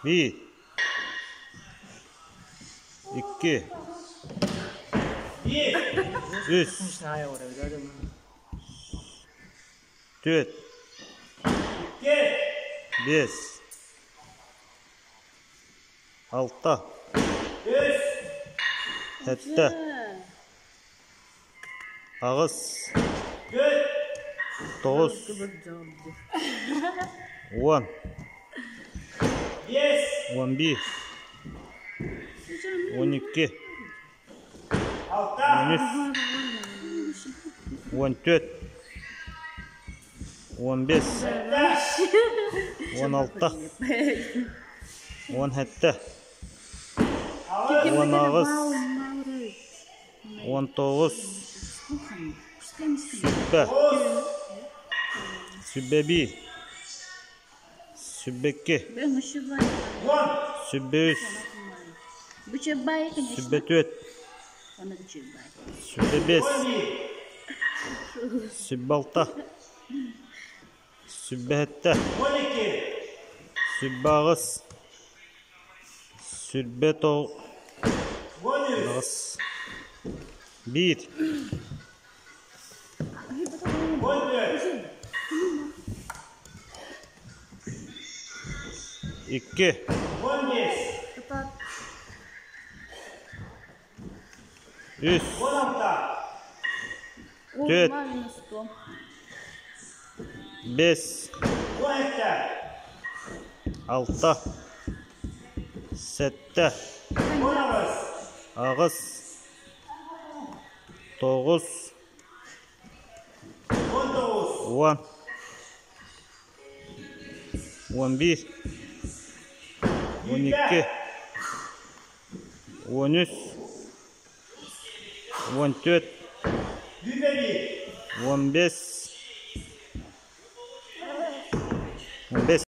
Биир. Икки. Үс. Түөрт. Биэс. Алта. Сэттэ. Аҕыс. Тоҕус. Уон. 11. 12. 13. 14. 15. 16. 17. 18. 19. Сүбэ. Сүбэ биир. Сүбэ икки. Сүбэ үс. Сүбэ түөрт. Сүбэ биэс. Сүбэ алта. Сүбэ сэттэ. Сүбэ аҕыс. Сүрбэ тоҕус. Биир. Икки. Үс. Түөрт. Биэс. Алта. Сэттэ. Аҕыс. Тоҕус. 10. 11. 12. 13. 14. 15. 15.